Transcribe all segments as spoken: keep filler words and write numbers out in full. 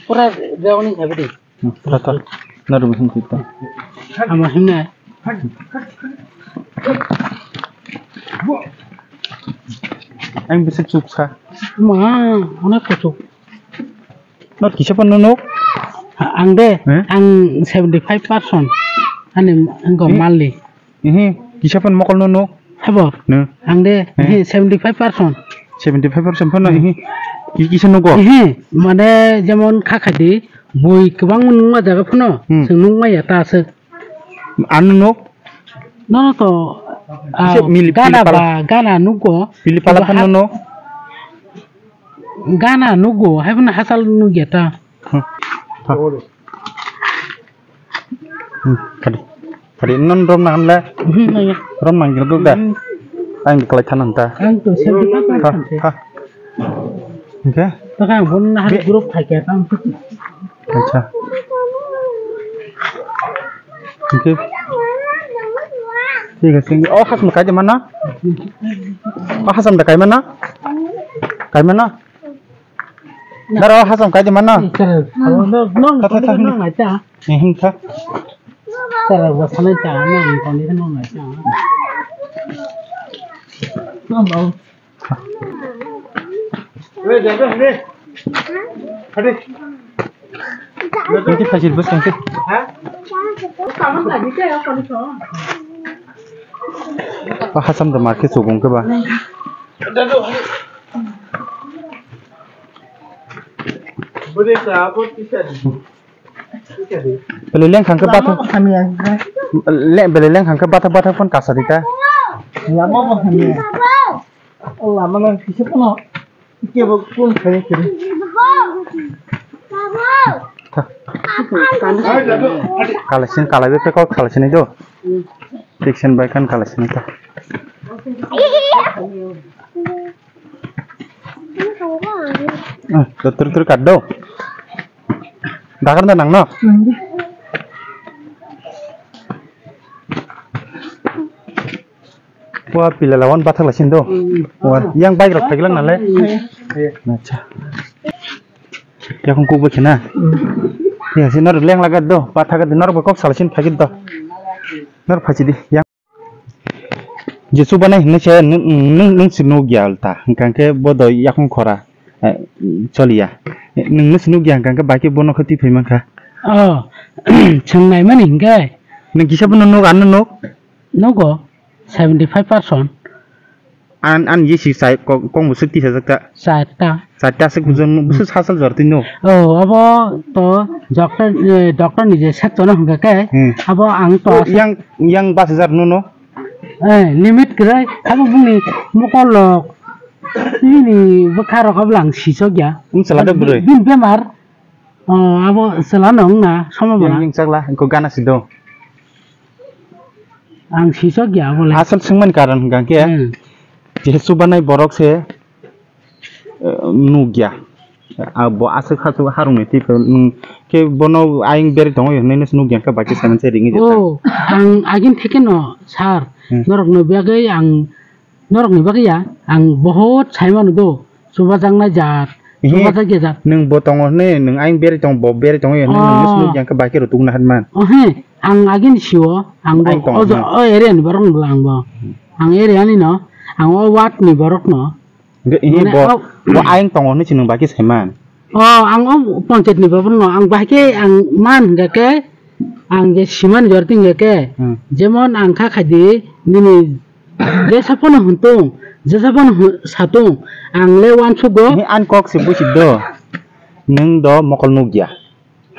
Pura jawani sabi di. Tata, narum hin tita. Ama hinna. Ang bisa chuksa. Ma, onek kuchuk. Nor kisa pun nunuk? Ang de, eh? Ang seventy five percent. Ani, ang go mali. Ihi, kisa pun mokol no nuk. Habo? No. Ang de, eh, ihi, seventy five percent. Seventy five percent phano, hmm, ihi. Ki-, kisa nugo? Ihi, mane jemon kha khai di, bui kwbang nungma jaga phano, hmm, chwng nungma ya ta aswk. Ano nuk? Nono to, kisa ah, mili, gana pili pala, ba, gana nugo. Pili pala phano nuk? Gana nugo, hai phano hachal nugya ta. Hmm. Ha. Hmm, kadi. Kadi non rom nang le. Hmm, nang ya. Rom nang gil guk da. Hmm. Ang diklai thanang ta. Ang to seventy five percent. Ha, ha. Oke. To kang bon na hari group thai ke tang. Acha. Oke. Thik ase. O hasam kai de mana? O hasam da kai mana? Kai mana? Daro hasam kai di mana? Tha, tha, tha, nang ngai ta. Eh, hin tha. Tara ba sanai ta, nang kon di nang ngai ta. Nang ba. Ini kita jilbas kan sih? Wah, hasam da market subung ke ba. Bele leng khang khe bathak. Lama bo hamya. Le-, bele leng khang khe bathak bathak phone kasa di ta. Lama bo hamya. Lama nang kisa phone. Kebo phone khai kiri. Kala sin kala be pekok kala sin do. Tik sen bai kan kala sin ta. Ah, tur tur kat do. Dakar da nang no. Wa pila lawan bathak la sin do. Wa yang bike rok thaglang nale. Acha. Yakung kuk bakhe na. Ya sin nor leng laga do. Bathak do nor kok sala sin phagit do. Nor phachi di. Yang Jesu banai hinwi se nwng, nwng, nwng se nukya ta, hwnkha khe bo doi yakung khora, eh, choliya. Nwng no se nukya hwnkha khe bai khe bono khe twi phai mankha. Oh, chwng naimani hinkhe? Nwng kisa bono nuk, ano nuk? Nugo, seventy five percent. An, an ye si sai kok, kok musuk tisa jak ta. Charta. Charta se kujon, hmm, busu sasal jor twi no. Oh, abo to doctor, eh, doctor ni je section hwnkha khe, hmm, abo ang to. Oh, yang, yang bas hajar no no. Eh, limit kwrwi, abo bini mokol rok, bini bwkha rok abo lang sisok ya. Wng chwla de bwrwi. Bini bemar, oh, abo chwla no wng na, somo bwla. Yang chakla, ko gana sido. Ang sisok ya abo le. Asal swngmani karon hwnkha khe, hmm, je chubanai borok se, eh, nukya. Ah, bo aswk khasuk harungni twi phai, nwng khe bono ayang berwi tongo hinwi nukya khe bai khe saiman se ringwi jeta. Oh, ang agin theke no, sir. Hmm. Norokni bagwi ang, norokni bagwi ya, ang bohot saimano do. Chubajaknai jat, ehe, chubajak ya jat. Nwng bo tongo hinwi, nwng ayang berwi tongo, bo berwi tongo hinwi, oh, nwng nukya khe bai khe rw tukna hwnman. Oh, he, ang agin sio, ang bo ayang tongo, ojo, hmm, o area ni borok no lang bo. Hmm. Ang area ni no, ang o ward ni borok no. Hingke ini mane bo, o bo ayang tongo hinwi se nwng bai khe saiman. O, ang o panchayat ni babu no, ang bai khe ang man hingke, ang je siman jor tin hingke. Hmm. Jemon ang kha khai di, nini jesa pono hwn tung, jesa pono hwn sa tung, ang le uansuk go. Ini an kok se busi do, nwng do mokol nukya.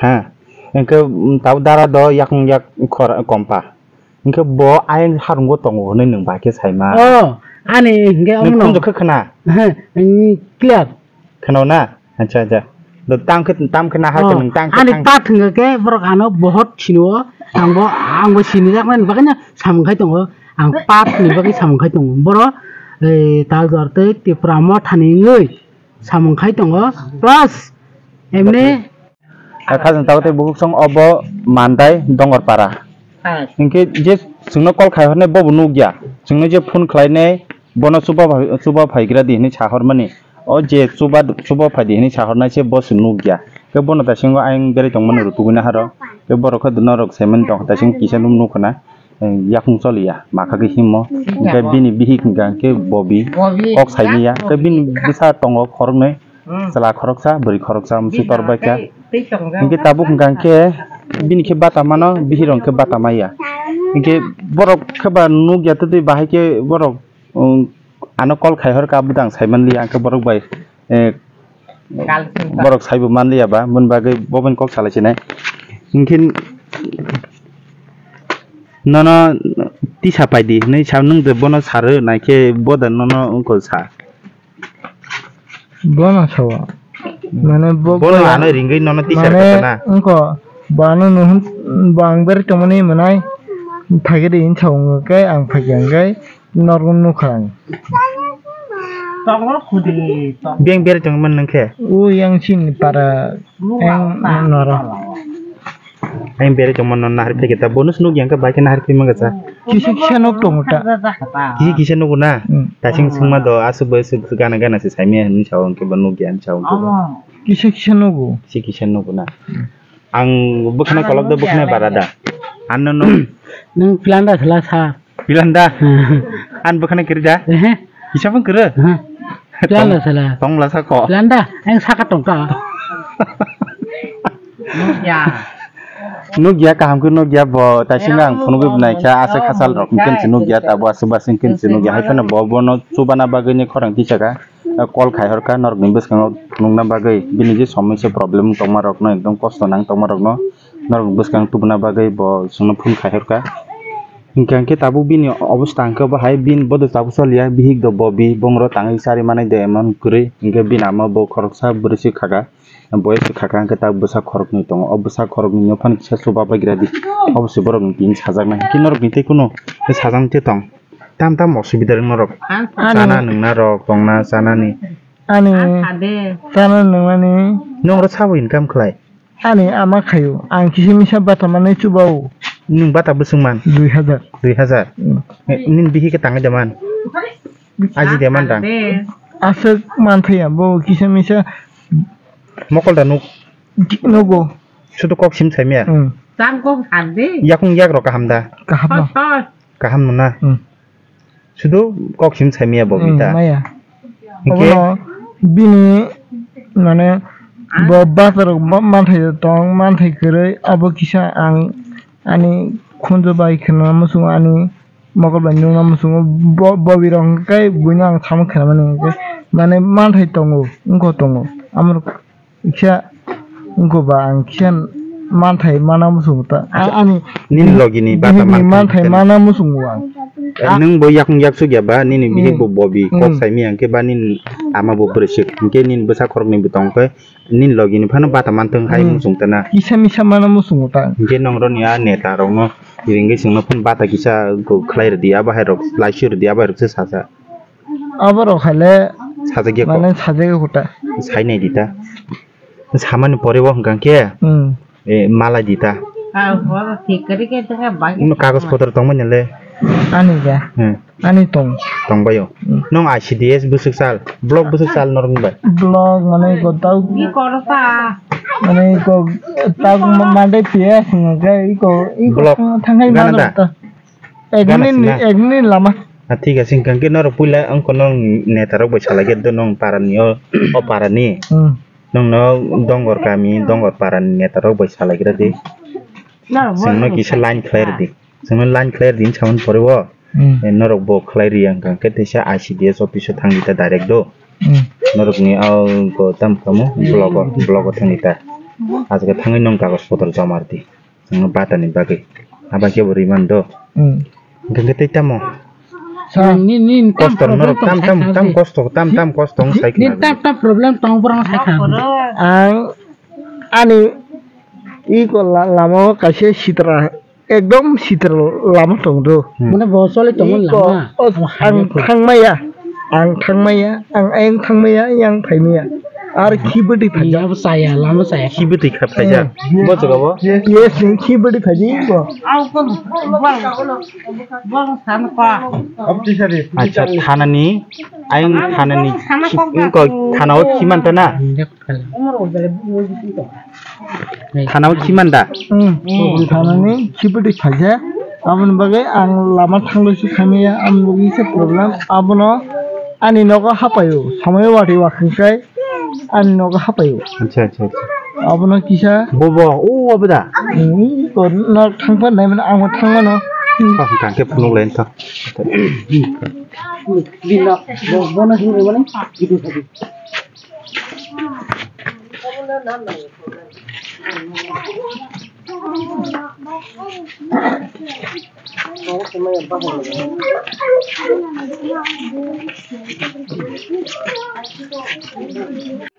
Ha, hingke, mm, tau dara do yakung yak khor-, kompa. Hingke bo ayang harungo tongo hinwi nwng bai khe saima. Oh, ani hingke nwng omono. Khunju khe khna. He, nwng clear. Khna na? Acha, acha. Do tam khe, tam khe nahar khe, oh, nwng tam khe ani tang. Pat hingke khe borok ano bohot siniwo. Ang bo, ang bo sinijakmani bagwino samung khai tongo. Ang pat ni bagwi samung khai tongo. Boro, eh, Talduar tei Tipra Mothani wngwi samung khai tongo. Plus, emni. Khajang tabuk tei bubuk song obo Mandai Dongorpara. Hai. Hinkhe je chwngno call khai hornai bobo nukya. Chwngno je phone khlainai bono chuba phai, chuba phaigra di hinwi sa hormani. O je chuba, chuba phaidi hinwi sahornai se bo se nukya. Khe bono taisingo ayang berai tongmani rw tubui naharo. Khe borok khe norok saiman tong taisingo kisa nuk nukha na, eh, yakung choliya, makha khe himo. Hwnkhe bini bihik hwnkha khe Bobi. Bobi. Kok saimanya. Khe bini bwsa tongo khoroknwi. Hmm. Chwla khoroksa, bwrwi khoroksa, amswk tor baikha. Hwnkhe tabuk hwnkha khe bini khe bata mano, bihirok khe bata maya. Hwnkhe borok khe ba nukya twtwi bahai khe borok, um, ano call khai hor kha, bwdang saiman li, ang khe borok bai, eh, borok saibo man liya ba, boni bagwi bo bai kok salai sinai. Hwnkhe nono tisa paidi hinwi sa, nwng de bono saro naikhe bo de nono wngkha sa. Bono sawa. Mane bo bono boya ano ringwi nono tisa mane kata na. Wngkha, bo ano nuhun, bo ang beri tongmani mwnai. Phaikhe de hinsa wngkha khe ang phaikha hwnkhe norok nukha ang. Tongo khudi, tongo. Beng beri tongmani nangkhe? O yang chini para. Ang noro. Ang beri tongmani no nahar phai khe ta bonus nuk yang khe bai khe nahar phai mangkha cha. Kisa kisa nuk tongo ta. Kisa kisa nugo na? Hmm. Tasing singma do aswk bai aswk gana gana se saimaya hinwi sao hwnkhe bo nukya hinwi sao hwnkhe bo. Kisa kisa nugo. Kisa kisa nugo na? Ang bwkhwnai kolok do bwkhwnai bara da. Ano no. Nwng plan da sala sa. Pilanda. An bwkhana kiri da? Ehe. Kisa pun kiri? Ehe. Pilanda sala. Tong la sako. Pilanda, ang saka tongka. Nukya. Nukya kaham ke nukya bo, taising ang phunugwi bwnai kha, asa khasal rok mungkin se nukya, tabo asa basing kin se nukya. Hai phano bo, bono chubana bagwi ni khorang tisaka. Call khai hor kha norok ni bwskango phunukna bagwi. Bini je somoi se problem tongma rok no, ekdom kosto nang tongma rok no. Norok bwskang tubuna bagwi bo chwngno phone khai hor kha. Hinkhe, hinkhe tabuk bini obostha hinkhe bo hai bini bodo tabuk choliya, bihik do bo bi bongro tangwi chari manai de emon kwrwi. Hinkhe bini ama bo khoroksa bwrwi se kha kha, boyes se kha kha, hinkhe tabuk bwsa khoroknwi tongo. O bwsa khoroknwi no phano kisa chuba bai gra di. Obo se borok ni tini sajaknai. Hinkhe norok ni tei kunu sajak tong. Tam tam osubida rwng norok. Ani. Chana nwngna rok tongna chanani. Ani. Chana nwngnani. Nwng oro sabo income khlai. Ani ama khayo, ang kisa misa bata manwi chubao. Nwng bata bwswk man? Dui hajar. Dui hajar? Hmm. Eh, nini bihik khe tangwi de man? Aji de man dang? Aswk man thaya, bo kisa misa. Mokol da nuk? Nugo. Sudu kok sim saimya? Hmm. Tang kok sar de. Yakung yak rok kaham da? Kaham no. Hos, hos. Kaham no na? Hmm. Sudu kok sim saimaya bo. Hmm, bita. Maya. Hinkhe obono bini mane bo bazar rok ma-, manthai tong, manthai kwrwi, abo kisa ang ani khunju bai khna muchungo, ani mokol bai nungna muchungo, bo-, bobirok hwnkhe buino ang samung khnamani hwnkhe mane manthai tongo, wngkha tongo. Amorok Kisa wngkha ba ang kisa manthai mana muchungo ta. A-, ani nini logi ni bata bihik ni manthai manthai mana muchungo ang. Eh, nwng bo yakung yaksuk ya ba nini bihik bo bobi kok saimi ang khe ba nini ama bo bwrwisik hinkhe nini bwsa khoroknwi bo tong khe nini logi ni phano bata manthung hai muchung ta na. Kisa misa mana muchungo ta. Hinkhe nongroni a neta rokno ringwi chwngno phano bata kisa khlai rwdi abo hai rok laisui rwdi abo hai rok se sasa. Abo rok hai le sajagya ko. Mane sajagya ko ta. Sai nai di ta. Samani pore bo hwnkha khe. Hmm. Eh, malai di ta. Ah, oro thik kari khe tengka bagi. Uno kagoj potro tongmani le. Ani ga. Hmm. Ani tong. Tong bayo. Hmm. Nong I C D S bwswk sal, block bwswk sal norok bai. Block mane ko tau. Ni koro ta. Mane ko tau ma-, mande P S hwnkha khe iko, iko block thangai gana mano da. Ta. Ek minute ni, ek minute lama. Ah, thik ase, hwnkha khe norok puila wngkha norok neta rok bai salai khe do, norok para ni o, o para ni. Hmm. Nongno Dongor kami, Dongor para ni neta rok bai salai khe di. Chwngno kisa line khlai rwdi. Chwngno line khlai rwdi hinwi samani pore o. Hmm. Eh, norok bo khlai rwya hwnkha khe teisa I C D S office o thangdi ta direct do. Hmm. Norok ni o ko tam kamo block o, block o thangdi ta. Ajga thangwi nong kagoj potro joma rwdi. Chwngno bata ni bagwi. Aba khe bo rwi man do. Hmm. Hwnkhe tei tamo? Sa. Ni, ni, ni tam kosto problem norok tong tam, sai tam, khna tam di. Kosto, tam, tam kosto wng sai khna di. Ni tam, tam problem tong borok sai khna di. Ang ani iko la-, lama o kaisa sitra, ekdom sitra lama tong do. Hmm. Mane bo choli tongmani lama. Iko, o, ang thangmaya, ang thangmaya, ang ayang thangmaya, yang phaimaya. Ar khi bwtwi phaijak. Lama chaya, lama chaya. Khi bwtwi kha phaijak. Bo jaga bo? Yes, yes, khi bwtwi phaijak bo. Acha, thanani, ayang thanani, khi, wngkha thanao khi manta na? Thanao khi manta? Hmm, thanani khi bwtwi phaijak. Aboni bagwi ang lama thangloisu khaimaya, aboni bagwi se problem. Abono ani nogo hapaio, samaya watwi wakhwngkhai. Ani nogo hapaio. Acha, acha, acha. Abono kisa. Bo, bo, o, obo da. Hmm, ko nok thangpa nai mano, ang thangmano. Oh, tangke phunuk lain to. Bino, bo, bono hinwi mani.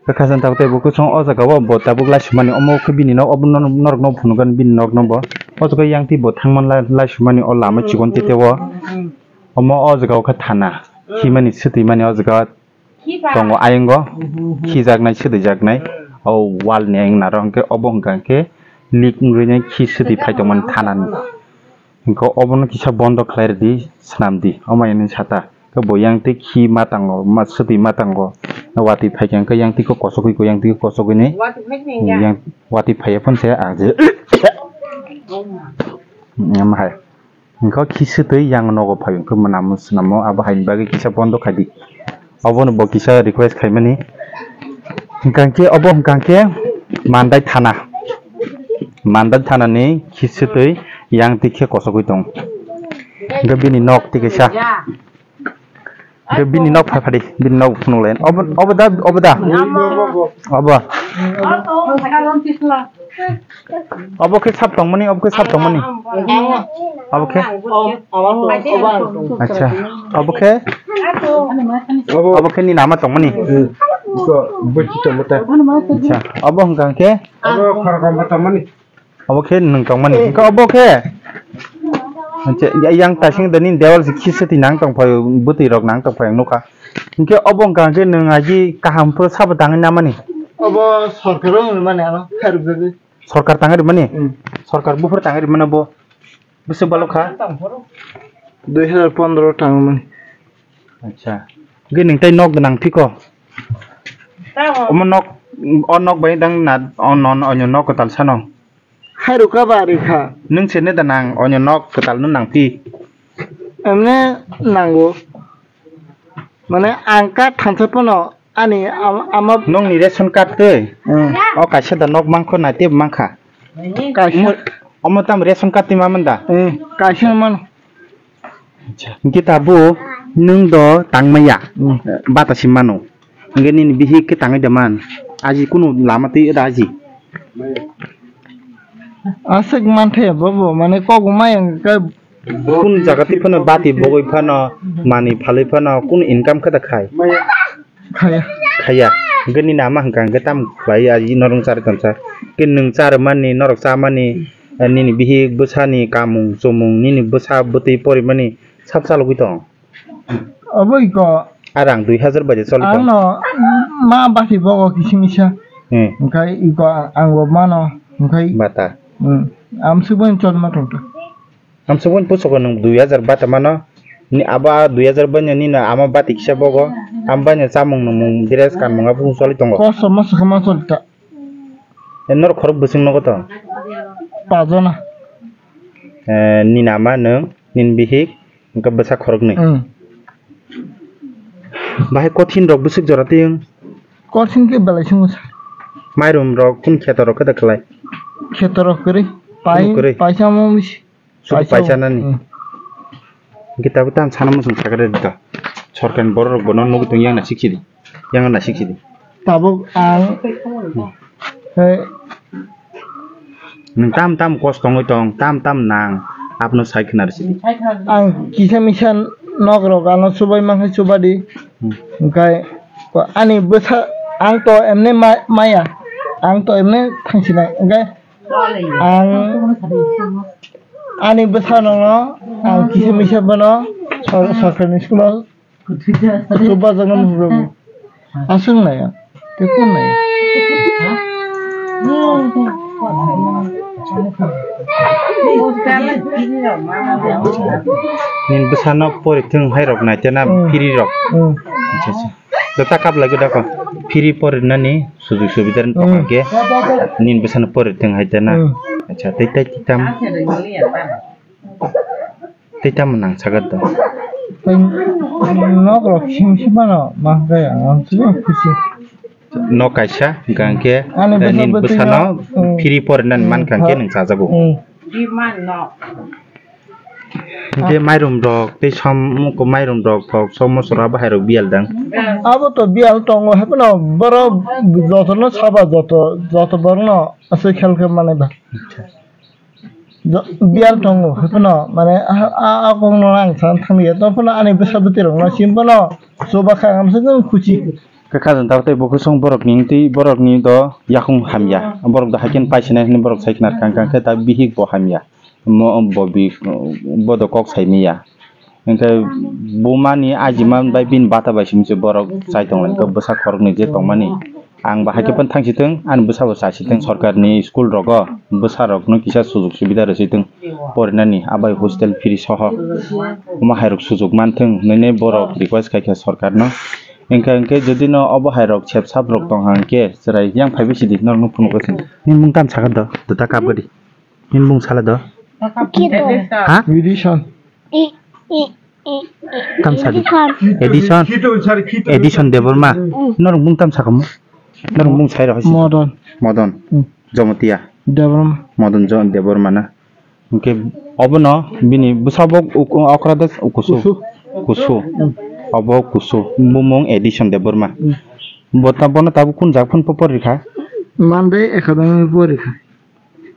Khasang tabuk tei bo kwchwng o jaga o bo tabuk laisumani omo khe bini nok obo norok no phunukgani bini nok no bo o jaga yang twi bo thangman laisumani o lama chikon tete o omo o jaga o khe thana himani swtwi mani o jaga tongo ayongo khijaknai swtwijaknai o wall ni ayang naro hwnkhe obo hwnkha hwnkhe leak wngwi nai khi swtwi phai tongmani thanani. Hwnkhe obono kisa bondo khlai rwdi, swnamdi, omo yani sata. Khe bo yang twi khi ma tango, ma swtwi ma tango, watwi phaikha hwnkhe yang twi khe kosogwi kho, yang twi khe kosogwi ni, yang watwi phaiya phone se ang je. Em hai. Hwnkhe khi swtwi yang nogo phai hwnkhe mwnamo swnamo abo haini bagwi kisa bondo khaidi. Obono bo kisa request khaimani. Hwnkhe obo hwnkhe mandai thana. Mandai thanani khi swtwi yang twi khe kosogwi tong. Hwnkhe bini nok twi kaisa. Hwnkhe bini nok phai phadi, bini nok phunuk lai. Obo, obo da, obo da. Obo. Obo khe sap tongmani, obo khe sap tongmani. Obo khe. Acha. Obo khe. Obo khe nini ama tongmani. Acha. Obo hwnkha khe. Obo khe nwng tongmani. Hwnkhe obo khe. Acha, yang tasing dani dewal si khisa twi nang tong phai, bwtwi rok nang tong phai nukha. Hwnkhe obo hwnkha khe nwng agi kaham phuru sabo tangwi namani. Obo sorkar o hwnwi mani ano khairok jagwi. Sorkar tangwi rwmani? Hmm. Sorkar buphuru tangwi rwmani bo. Bwswk balok kha? Dui hazar pondro tangwi mani. Acha. Hwnkhe nwng tei nok gwnang phiko? Omo nok, o nok bai dang na, o non, onyo nok kwtal sano? Khairok ka ba ri kha. Nwng se ne da nang, onyo nok kwtal no nang phi? Emne nango. Mane ang card thansa phano ani ama, ama nokni ration card twi. Hmm. O kaisa da nok mankho na tei mankha. Kaisa. Omo, omo tam ration card twi mamanda? Hmm, kaisa mano. Acha. Hwnkhe tabuk nwng do tangmaya. Hmm. Bata si mano. Hwnkhe nini bihik khe tangwi da man. Aji kunu lama twi da aji. Aswk manthe bobo, mane kok maya wngkha. Kun jaga twi phano bati bogwi phano, mani phalwi phano, kun income khe da khai? Khaya. Khaya. Hwnkhe nini ama hwnkha hwnkhe tamo khlai, aji norok charwi tongsa. Hwnkhe nwng charwmani, norok chamani, nini bihik bwsani kamung chumung, nini bwsa bwtwi porimani sab chalogwi tong. Obo iko. A rang dui hazar bai de choli tong. Ano ma bati bogo kisi misa. Hmm. Hwnkhe iko ang bo mano. Hwnkhe. Bata. Hmm. Amsuk bai choli ma tongkha. Amsuk bai pusugo nwng dui hazar bata mano. Ni abo a dui hazar bai ni na ama bati kisa bogo. Am bai ni chamung nwng mung dress kanmung abo choli tongo. Kosto ma sukha ma choli ta. E norok khorok bwswk nogo to? Pajona. Eh, nini ama nwng, nini bihik, hwnkhe bwsa khoroknwi. Hmm. Bahai kothin rok bwswk jora tiyung? Kothin khe belai swngo sa. Mairum rok, kun kheto rok khe da khlai? Kheto rok kwrwi. Pai, kwrwi. Paisa mo misi. Sudu paisa nani. Hmm. Hwnkhe tabuk tamo sana muchung sakhe rwdi ta. Sorkarni borok rok bono nugwi tong yang na sikchidi. Yang na sikchidi. Tabuk ang, eh, nwng tam tam kosto wngwi tong, tam tam nang, abono sai khna rwsidi. Ang kisa misa nok rok ano chubai mankhe chubadi. Hmm. Hwnkhe ani bwsa ang to emne ma-, maya. Ang to emne thangsinai. Hwnkhe Ang ani bwsano ang kisa misa bono sor-, sorkarni school-o chubajakno muchungo. Aswk nai ang. Tei phone nai. Nini bwsano pori thwng hai rok nai tena Hmm. phiri rok. Hmm. Acha, acha. Jota kap lagi dako. Phiri pori nani sujug subida Hmm. tongkha ke. Nini bwsano pori thwng hai tena. Hmm. Acha, tei tei tei tam. Tei tamo nang sagat do. Tei nok rok sim sim mano ma khe ang sini khusi. Nok kaisa hwnkha hwnkhe Ani nini bwsa bwsano bwtwi no, mm. phiri pori nani Mm, mankha hwnkhe ha. Nwng chajago. Mm. Hwnkhe mairum rok tei som mairum rok thok som mosoro bahai rok biyal dang. Abo to biyal tongo haphano borok jotono saba joto joto borokno aswk khel khe manai ba. Jo-, biyal tongo, haphano, mane, a, a, a kokno ang sana thangya, to phano ani bwsa bwtwi rokno sim phano, chuba kha ang se jang khuchi. Khe khajang tabuk tei bo kusung borokni twi, borokni do yakung hamya, borok do haikhe paisina hinwi borok sai khna kang kang khe ta bihik bo hamya, mo, bo bi, bo do kok sai miya. Hwnkhe bumani ajima bai bini bata bai simi se borok chai tonglankha bwsa khoroknwi je tongmani. Ang bahai khe phano thangsi thung, ani bwsa bo chasi thung, sorkarni school rogo bwsa rokno kisa sujug subida rwswi thung porinani, abai hostel free soho. Omo hai rok sujug man thung hinwi borok request khai kha sorkarno. Hwnkhe, hwnkhe jodi no obo hai rok sep sap rok tong hang khe chwrai yang phaibai sidi norokno phunukgo chwng. Nini mung tamo sakha do, duta kap gadi. Nini mung sala do? Kito. Ha? Edition. I, i, i, i, Tam sadi. Edition. Edition. Kito, sir, kito. Edition Debbarma. Mm. Norok mung tam sakamo? Norok mung sai rok. Modon. Modon. Mm. Jomotia. Debbarma. Modon Jo-, Debbarma na. Hwnkhe obono bini bwsabo uk-, okra de kusu. Kusu. Kusu. Mm. Obo kusu. Bumung Edition Debbarma. Mm. Bota bono tabuk kun jak phun po porikha? Monday Academy porikha.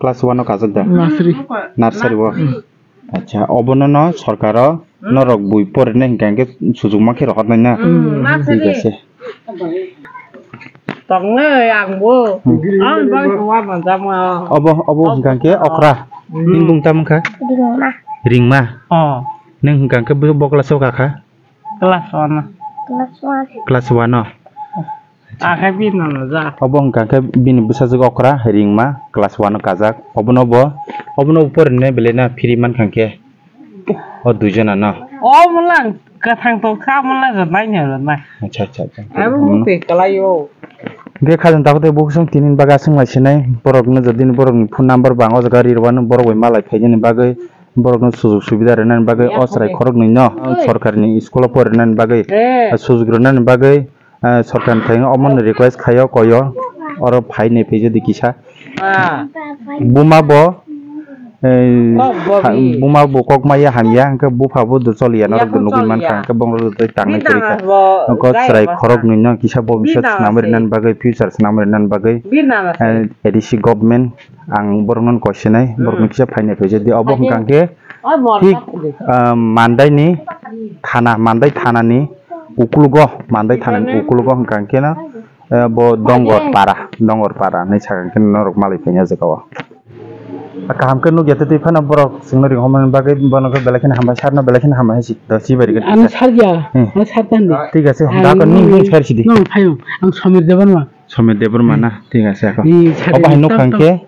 Class one o kajak da? Nursery. Nursery o? Hmm. Acha, obono no sorkaro norok bui porinai hwnkha hwnkhe sujukma khe rohornai na? Hmm, nursery. Thik ase. Tongnai ang bo. Hmm. Ang bai suwa manjama. Obo, obo hwnkha hwnkhe okra. Hmm. Nini bung tamo wngkha? Ringma. Ringma? Oh. Nwng hwnkha hwnkhe bo, bo class o kakha? Class one o. Class one. Class one o? Akhe bini nana ja. Obo hwnkha khe bini bwsajwk okra Ringma class one o kajak. Obono bo, obono bo porinai belai na free mankha khe. O duijona no. O mwlang kwthang tong kha, mwlang rwnai no rwnai. Acha, acha, acha. Abo mung twi kwlai o. Hwnkhe khajang tabuk tei bo kusung tini bagwi aswk lai sinai. Borok no jodi ni borok ni phone number bang o jaga ri rwmani borok bai malai phainani bagwi, borok no sujug subida rwnani bagwi, o chwrai khoroknwi no sorkar ni school o porinani bagwi, sujug rwnani bagwi, ah, sorkar ni thani omo no request khaio, koio, oro phai nai phaijadi kisa. Ah. Buma bo, eh, kok bo ha-, bi. Buma bo kok maya hamya, hwnkhe bupha bo do choliya, norok do nugwi mankha, hwnkhe bongrok do tei tangnai kwrwi kha. Nokho chwrai khoroknwi no kisa bo bisa swnamwi rwnani bagwi, future swnamwi rwnani bagwi, eh, A D C government ang borokno koisinai, borokno kisa phainai phaijadi. Obo hwnkha khe thik, ah, Mandai ni thana, Mandai thana ni ukulugo, Mandai thana ni ukulugo hwnkha khe no, eh, bo Dongor Para, Dongor Para hinwi sakha khe norok malai phaina jaga o. Kaham khe nukya tei twi phano borok chwngno ringhormani bagwi bono khe belai kheno hambai, sarno belai kheno hambai hai si, do chibai rwgwi. Ano sarya, hmm, ano sartandi. Thik ase, ang da ko nung nung sar sidi. Nung phayo, ang Somir Debbarma. Somir Debbarma na, thik ase ako. Obo hai nukha khe,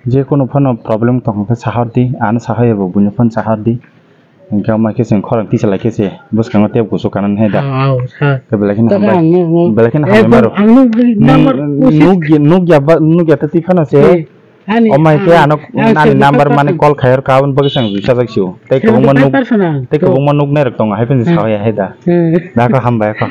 je kono phano problem tong khe sahordi, ano sahaya bo buino phone sahordi. Hwnkhe omo khe chwng khorang tisa lai khe se bwskango tei kusu kanani hai da. Aw, aw, sir. Khe belai kheno hambai. Belai kheno hambai maro. Nukya, nukya ba, nukya tei twi phano se. Omo hai khe ano nani number mani call khai hor ka, aboni bagwi chwng risa jak sio. Tei kwbangma nuk, tei kwbangma nuk nai rok tongo hai phano sahaya hai da. Da ko hambai ko.